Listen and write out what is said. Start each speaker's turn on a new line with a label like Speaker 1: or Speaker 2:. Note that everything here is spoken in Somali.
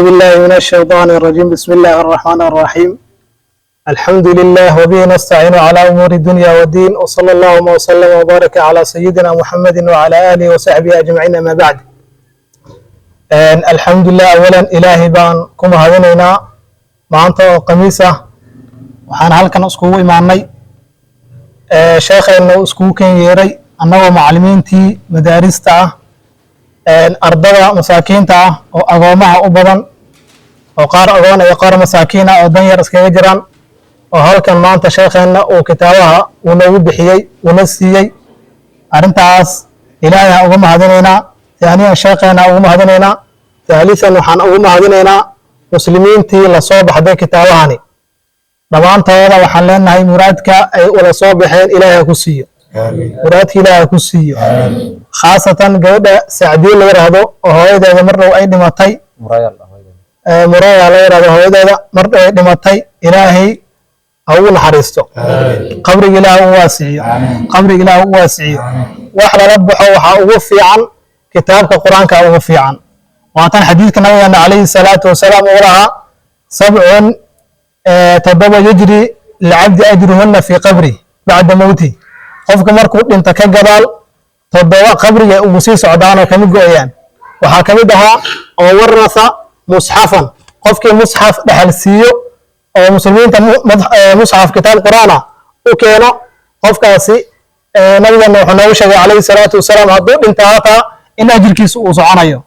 Speaker 1: بالله من الشيطان الرجيم. بسم الله الرحمن الرحيم. الحمد لله وبه نستعين على أمور الدنيا والدين، وصلى اللهم وسلم وبارك على سيدنا محمد وعلى آله وصحبه أجمعين. أما بعد، الحمد لله. أولا إلهي baan ku mahadinaynaa. Maanta oo khamiis ah waxaan halkan iskugu imaanay, sheekheenna uu iskugu ken yeeray, annagoo macallimiintii madaarista ah, ardada masaakiinta ah oo agoomaha u badan, oo qaar agoon iyo qaar masaakiin ah oo danyar iskaga jiraan, oo halkan maanta sheekheenna uu kitaabaha uu noogu bixiyey, uuna siiyey. Arrintaas Ilaahay aan uga mahadinaynaa. ثانيا sheekheena ugu mahadinaynaa. ثالثا waxaan ugu mahadinaynaa muslimiintii lasoo baxday kitaabahani. Dhammaantooda waxaan leenahay, muraadka ay ula soo baxeen Ilaahay ha ku siiyo, muraadka Ilaahay ha ku siiyo, khaasatan gabadha Sacdiye la yidhaahdo oo hooyadeeda mar dhow ay dhimatay, Muraya la yidhahdo, hooyadeeda mar dhow ay dhimatay. Ilaahay ha ugu naxariisto, qabriga Ilaah u waasiciyo, qabriga Ilaah u waasiciyo. Wax lala baxo waxaa ugu fiican kitaabka Qur-aanka ugu fiican. Waatan xadiidka nabigeena calayhi salaatu wasalaam uu lahaa: سبع, 7, يجري للعبد أجرهن في قبره بعد موته. Qofka markuu dhinto ka gadaal 7 qabriga ugu sii socdaan oo kama go'ayaan. Waxaa ka mid ahaa oo ورث مصحفا, qofkii musxaf dhexal siiyo oo muslimiinta musxaf, kitaab Qur'aan ah u keeno, qofkaasi nabigeena wuxuu noogu sheegay calayhi salaatu wasalaam hadduu dhinto hataa in ajirkiisu uu soconayo.